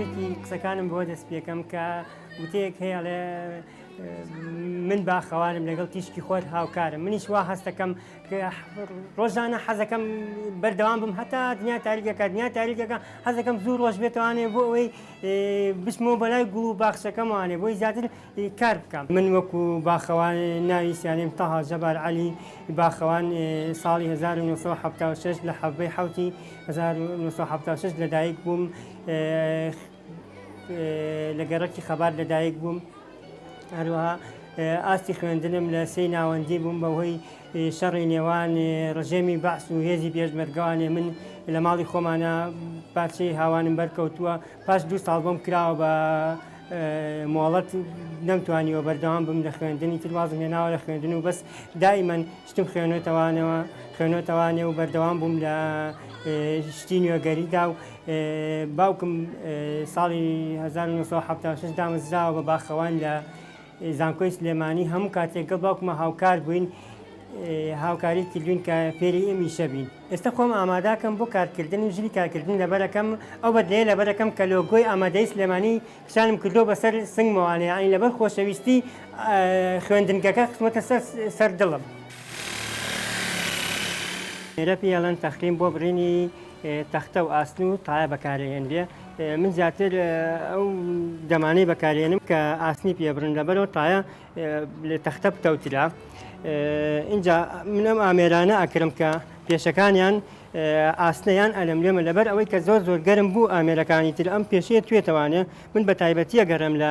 دەستپێکی قسەکانم بۆ دەست پێکەم کە وتەیەک هەیە ئەڵێ من باخەوانم لەگەڵ تیشکی خۆر هاوکارم منیش وا هەستەکەم ڕۆژانە حەزەکەم بەردەوام بم هەتا دنیا تاریکەکە دنیا تاریکەکە حەزەکەم زوو ڕۆژ بێتوانێ بۆ ئەوەی بچمەوە بەلای گوڵ و باخچەکەمانێ بۆی زیاتر کار بکەم من وەکو باخەوان ناوی سیانیم تەها جەبار عەلی باخەوان ساڵی 1976 لە حەڤەی حوتی 1976 لەدایک بووم لە گەڕەکی خەبات لەدایک بووم هەروەها ئاستی خوێندنم لە سێی ناوەندی بووم بەهۆی شەڕی نێوان ڕژێمی بەعس و هێزی پێشمەرگەوانێ من لە ماڵی خۆمانە پارچەی هاوانم بەرکەوتووە پاش دوو ساڵ بۆم کراوە بە مۆڵەت نەمتوانیوە بەردەوام بم لە خوێندنی تر وازم هێناوە لە خوێندن و بەس دائیمەن شتم خوێنێتەوانەوە خوێنێتەوانێ و بەردەوام بووم لە شتی نوێگەریدا و باوکم ساڵی 1976 دامەزراوە بە باخەوان لە زانکۆی سلێمانی هەموو کاتێک گەڵ باوکمە هاوکار بووین هاوکاری کردوین کە فێری ئەم ئیشە بین ئێستا خۆم ئاماداکەم بۆ کارکردن و ژلی کارکردن لەبەرەکەم ئەو بەدلەیە لەبەرەکەم کە لۆگۆی ئامادەی سلێمانی کچانم کردو بەسەر سنگمەوانە یانی لەبەر خۆشەویستی خوێندنگەکە خستمەتە سەر سەر دڵم. لێرە پێی ئەڵێن تەخریم بۆ بڕینی تەختە و ئاسن و تایە بەکارئەهێنرێ من زیاتر ئەو دەمانەی بەکارێنم کە ئاسنی پێبڕن لەبەرەوە تایە لە تەختە پتەوترە اینجا من ئەم ئامێرانە ئەکرم کە پێشەکانیان ئاسنە یان ئەلەملیۆمە لەبەر ئەوەی کە زۆر زۆر گەرم بوو ئامێرەکانی تر ئەم پێشەیە توێتەوانێ من بە تایبەتی ئەگەڕێم لە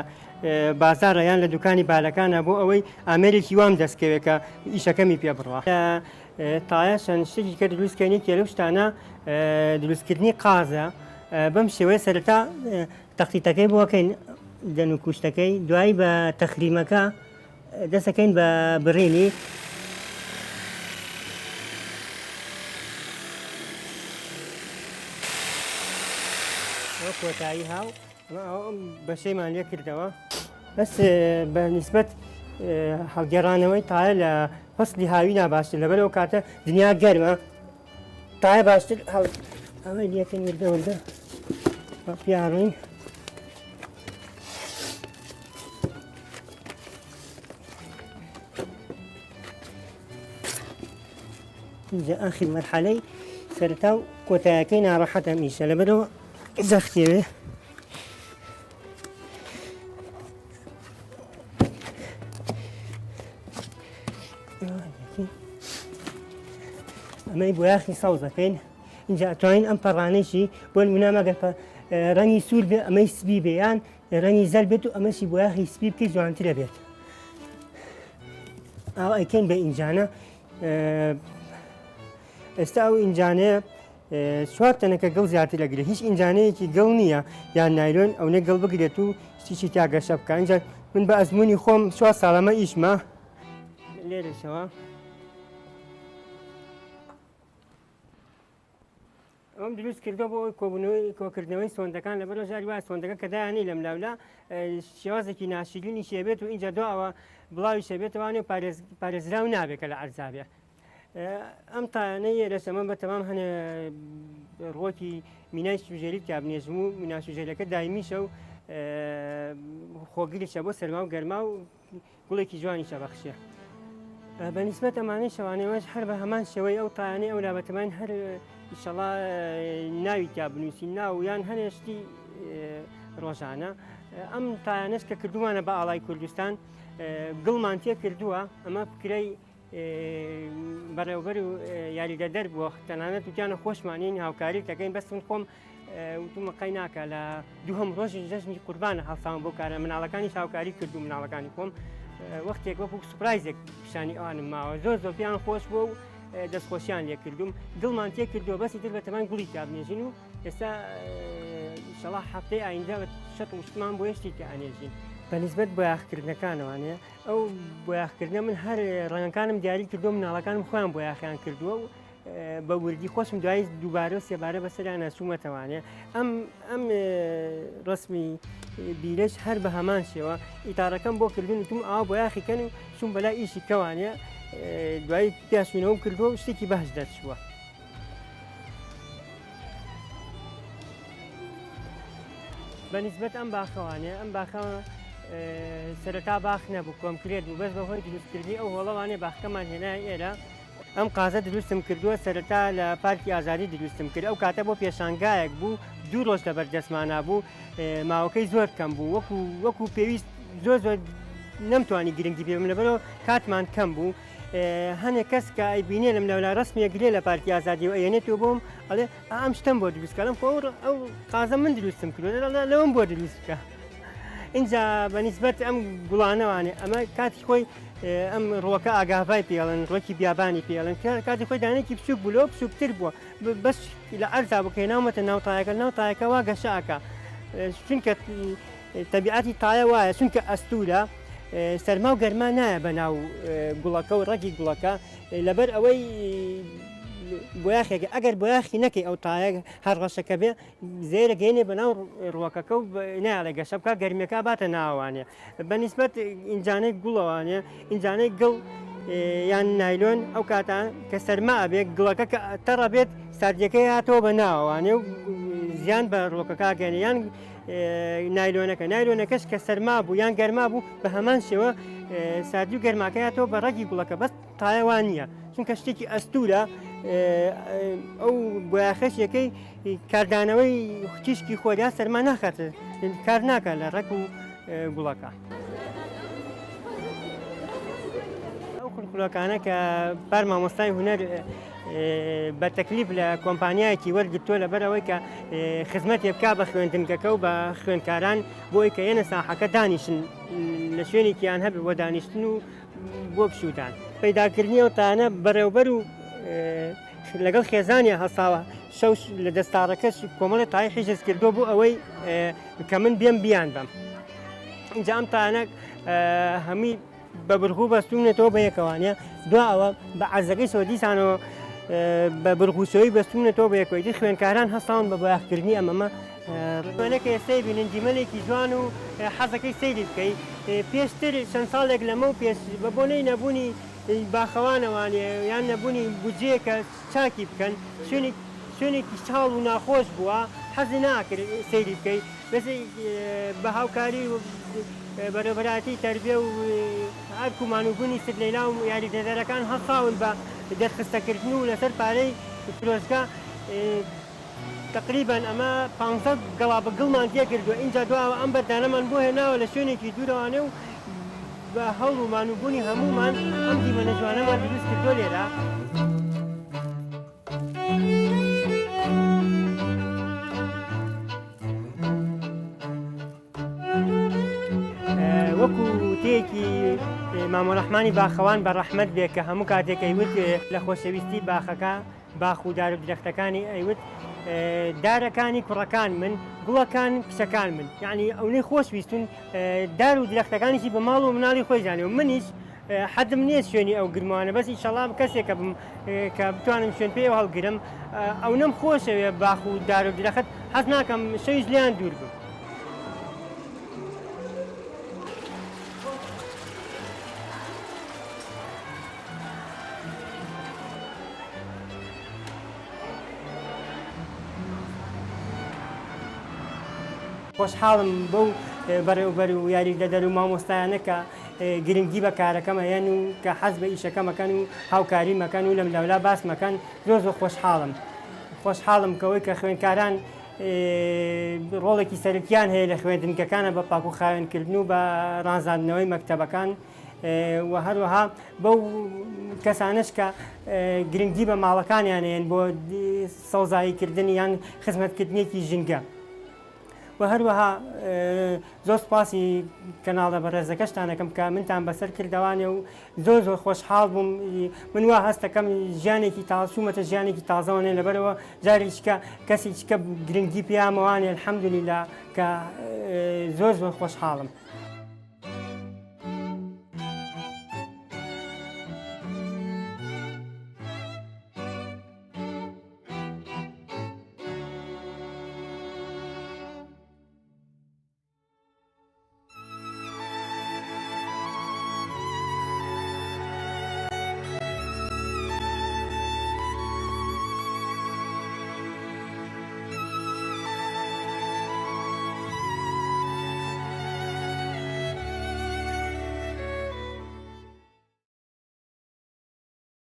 بازاڕە یان لە دوکانی بالەکانە بۆ ئەوەی ئامێرێکی وام دەستکەوێت کە ئیشەکەمی پێ بڕوا. تایە چەند شتێکی کە دروستکەین یەکێ لەو شتانە دروستکردنی قازە بەم شێوەیە سەرەتا تەختیتەکەی بۆکەین دەن و کوشتەکەی دوایی بە تەخریمەکە دەستەکەین بە بڕینی. ئەوە کۆتایی هاو ئەمە ئەوە ئەم بەشەیمان لێ کردەوە بەس بە نیسبەت هەڵگێڕانەوەی تایە لە فەسلی هاوینا باشتر لەبەر ئەو کاتە دنیا گەرمە تایە باشتر هەڵ ئەوەی لەکەن وردە وردە پیاڕین اینجا ئاخر مەرحەلەی سەرەتا و کۆتایەکەی ناڕەحەتە ئەم ئیشە لەبەرەوە زەختێوێ ئەمەی بۆیاخی سەوزەکەین اینجا ئەتوانین ئەم پەڕانەیشی بۆ نمونە مەگەر ڕەنگی سوور بێ ئەمەی سپی بێ یان ڕەنگی زەرد بێت و ئەمەشی بۆیاخی سپی بکەی جوانترە بێت ئاو ئەیکەین بە ئینجانە ئێستا ئەو ئینجانەیە چوار تەنەکە گڵ زیاتر ئەگرێت هیچ ئینجانەیەکی گڵ نییە یان نایلۆن ئەونە گڵ بگرێت و شتیشی تا گەشە بکە اینجا من بە ئەزمموی خۆم چوار ساڵەمە ئیشمە لێرەشەوە ئەوم دروست کردو بۆ ئەوی کۆبوونەوەی کۆکردنەوەی سۆندەکان لە بەرەو جاری وایە سۆندەکە کە دایانی لەم لاولا شێوازێکی ناشرینی شێبێت و اینجا دواوە بڵاوی شێبێتوانێ پارێزراو نابێت کە لە عەرزابێ ئەم تایانەی ئێرەش ئەمە بە تەمام هەنێ ڕوەکی مینای سوژێری تیا بنێژم و مینا سوژێرەکە دایمیشە و خۆگریشە بۆ سەرما و گەرما و گوڵێکی جوانیشە بەخشێ. بە نیسبەت ئەمانەی شەوانەوەش هەر بە هەمان شێوەی ئەو تایانەی ئەو لابەتەمان هەر ئیشەڵا ناوی تیا بنووسین ناو یان هەنێشتی ڕۆژانە ئەم تایانەش کە کردومانە بە ئاڵای کوردستان گڵمان تێ کردووە ئەمە فکرەی بەڕێوبەر و یاریدەدەر بووە تەنانەت وتیانە خۆشمانین هاوکاری دەکەین بەس من خۆم وتومە قەی ناکە لە دووهەم ڕۆژی جەژنی قوربانە هەڵساوم بۆ کارە مناڵەکانی هاوکاری کرد و مناڵەکانی خۆم وەختێک وەکو سوپرایزێک پیشانی ئەوانم ماوە زۆر زۆر پێیان خۆش بووە و دەستخۆشیان لێ کردوم دڵمان تێ کردووە بەسی تر بە تەمان گوڵی تا بنێژین و ئێستا ئیشەڵا هەفتەی ئایندە شەت وشتمان بۆ هێشتی کە ئەنێژین بە نسبەت بۆیاخکردنەکانەوانەیە ئەو بۆیاخکردنە من هەر ڕەنگەکانم دیاری کردو مناڵەکانم خۆیان بۆیاخیان کردووە و بە وردی خۆشم دوای دووبارە و سێبارە بەسەریان نەچوومەتەوانێ ئەم ئەم ڕسمی بیرەش هەر بە هەمان شێوە ئیتارەکەم بۆ کردن وتم ئاوا بۆیاخی کەن و چوون بەلای ئیشی کەوانێ دوای پیاسوینەوەم کردووە و شتێکی باش دەرچووە. بە نیسبەت ئەم باخەوانێ، ئەم باخە سەرەتا باخ نەبوو، کۆنکرێت بوو، بەس بەهۆی دروستکردنی ئەو هۆڵەوانێ باخەکەمان هێنایە ئێرە. ئەم قازە دروستم کردووە، سەرەتا لە پارکی ئازادی دروستم کرد، ئەو کاتە بۆ پێشانگایەک بوو، دوو ڕۆژ لەبەر دەستمانا بوو، ماوەکەی زۆر کەم بوو، وەکو وەکو پێویست زۆر زۆر نەمتوانی گرنگی پێ بم لەبەرەوە کاتمان کەم بوو. هەنێک کەس کە ئەیبینێ لەم لەولا ڕەسمیە گرێ لە پارکی ئازادی و ئەیەنێتەوە بۆم ئەڵێ ئەم شتەم بۆ دروست کە ئەڵێم خۆ ئەو قازە من دروستم کردووە لەوەم بۆ دروست بکە. اینجا بە نیسبەت ئەم گوڵانەوانێ ئەمە کاتی خۆی ئەم ڕووەکە ئاگاڤای پێڵن ڕۆکی بیابانی پێڵن کاتی خۆی دانێکی بچوک بوو لەوە بچووکتر بووە بەس لە ئەرزا بکەی ناومەتە ناو تایەکە ناو تایەکە وا گەشە ئەکا چونکە تەبیعەتی تایە وایە چونکە ئەستورە سەرما و گەرما نایە بە ناو گوڵەکە و ڕەگی گوڵەکە لەبەر ئەوەی بۆیاخێک ئەگەر بۆیاخی نەکەی ئەو تایە هەر ڕەشەکە بێ زێرە گەینێ بە ناو ڕوەکەکە و نایڵێ گەشە بکە گەرمیەکە باتە ناوانێ بە نیسبەت ئینجانەی گوڵەوانێ ئینجانەی گڵ یان نایلۆن ئەو کاتان کە سەرما ئەبێ گڵەکە کە تەڕە بێت ساردیەکەی هاتەوە بە ناوانێ و زیان بە ڕوەکەکە گەێنێ یان نایلۆنەکە نایلۆنەکەش کە سەرما بوو یان گەرما بوو بە هەمان شێوە ساردی و گەرماکەیاتەوە بە ڕەگی گوڵەکە بەس تایەوان نییە چونکە شتێکی ئەستورە ئەو بۆیاخەشیەکەی کاردانەوەی تیشکی خۆریا سەرما ناخات کار ناکە لە ڕەگ و گوڵەکە. ئەو خولخولەکانە کە پار مامۆستای هونەر بە تەکلیف لە کۆمپانیایەکی وەرگرتووە لەبەر ئەوەی کە خزمەتێ بکا بە خوێندنگەکە و بە خوێندکاران بۆی کە یەنە ساحەکە دانیشن لە شوێنێکیان هەبێ بۆ دانیشتن و بۆ پشوودان. پەیداکردنی ئەو تانە بەڕێوبەر و لەگەڵ خێزانیان هەستاوە شەو لە دەستاڕەکەش کۆمەڵی تای حیجز کردووە بۆ ئەوەی کە من بێم بیان بەم اینجا ئەم تانە هەمووی بە برغوو بەستوونەتەوە بە یەکەوانە دوا ئەوە بە عەرزەکەی سەوە دیسانەوە بە برغوسەوەی بەستوونەتەوە بە یەکەوەی خوێنکاران هەستاون بە بایەخکردنی ئەمەمە ڕوانەکە ئێستای بینن دیمەنێکی جوان و حەزەکەی سەیری بکەی پێشتر چەند ساڵێک لەمە و پێش بە بۆنەی نەبوونی باخەوانەوانێ یان نەبوونی بودجەیە کە چاکی بکەن شوێنێک شوێنێکی چاڵ و ناخۆش بووە حەزی ناکرد سەیری بکەی بەس بە هاوکاری بەرێوبەرایەتی تەربیە و ئەرک و مانوبوونی ست لەیلا و یاریدەدەرەکان هەڵساون بە دەرخستەکردن و لەسەر پارەی فرۆشگا تەقریبەن ئەمە پانزە گەڵا بە گڵمان تێکردووە ئینجا دواوە ئەم بەردانەمان بۆ هێناوە لە شوێنێکی دوورەوانێ و بە هەوڵ و مانوبوونی هەموومان ئەم دیمەنە جوانەمان دروست کردووە لێرە. وەکو وتەیەکی مامۆ ڕەحمانی باخەوان بە ڕەحمەت بێ کە هەموو کاتێک ئەیوت لە خۆشەویستی باخەکە باخ و دار و درەختەکانی ئەیوت دارەکانی کوڕەکان من گوڵەکان کچەکان من یعنی ئەونەی خۆش ویستون دار و درەختەکانیشی بە ماڵ و مناڵی خۆی زانێ و منیش حەدم نییە شوێنی ئەو گرموانە بەس ئیشەڵا کەسێکە بم کە بتوانم شوێن پێی هەڵگرم ئەونەم خۆشەوێ باخ و دار و درەخت حەز ناکەم شەویش لێیان دوور بم. خۆشحاڵم بەو بەڕێوبەر و یاریدەدەر و مامۆستایانە کە گرنگی بە کارەکەم ئەیەن و کە حەز بە ئیشەکەم ئەکەن و هاوکاریم ئەکەن و لەملاولا باسم ئەکەن زۆر زۆر خۆشحاڵم خۆشحاڵم کەوەی کە خوێندکاران ڕۆڵێکی سەرکیان هەیە لە خوێندنگەکانە بە پاک و خاوێنکردن و بە ڕازاندنەوەی مەکتەبەکان و هەروەها بەو کەسانش کە گرنگی بە ماڵەکانیان هەیەن بۆ سەوزاییکردن یان خزمەتکردنێکی ژینگە. و هەروەها زۆر سپاسی کەناڵە بەڕێزەکەشتان ئەکەم کە منتان بەسەر کردەوانێ و زۆر زۆر خۆشحاڵ بووم من وا هەستەکەم ژیانێکی تاز چوومەتە ژیانێکی تازەوەێ لەبەرەوە جارێکیکە کەسێکیکە گرنگی پیامەوانێ الحەمدللە کە زۆر زۆر خۆشحاڵم.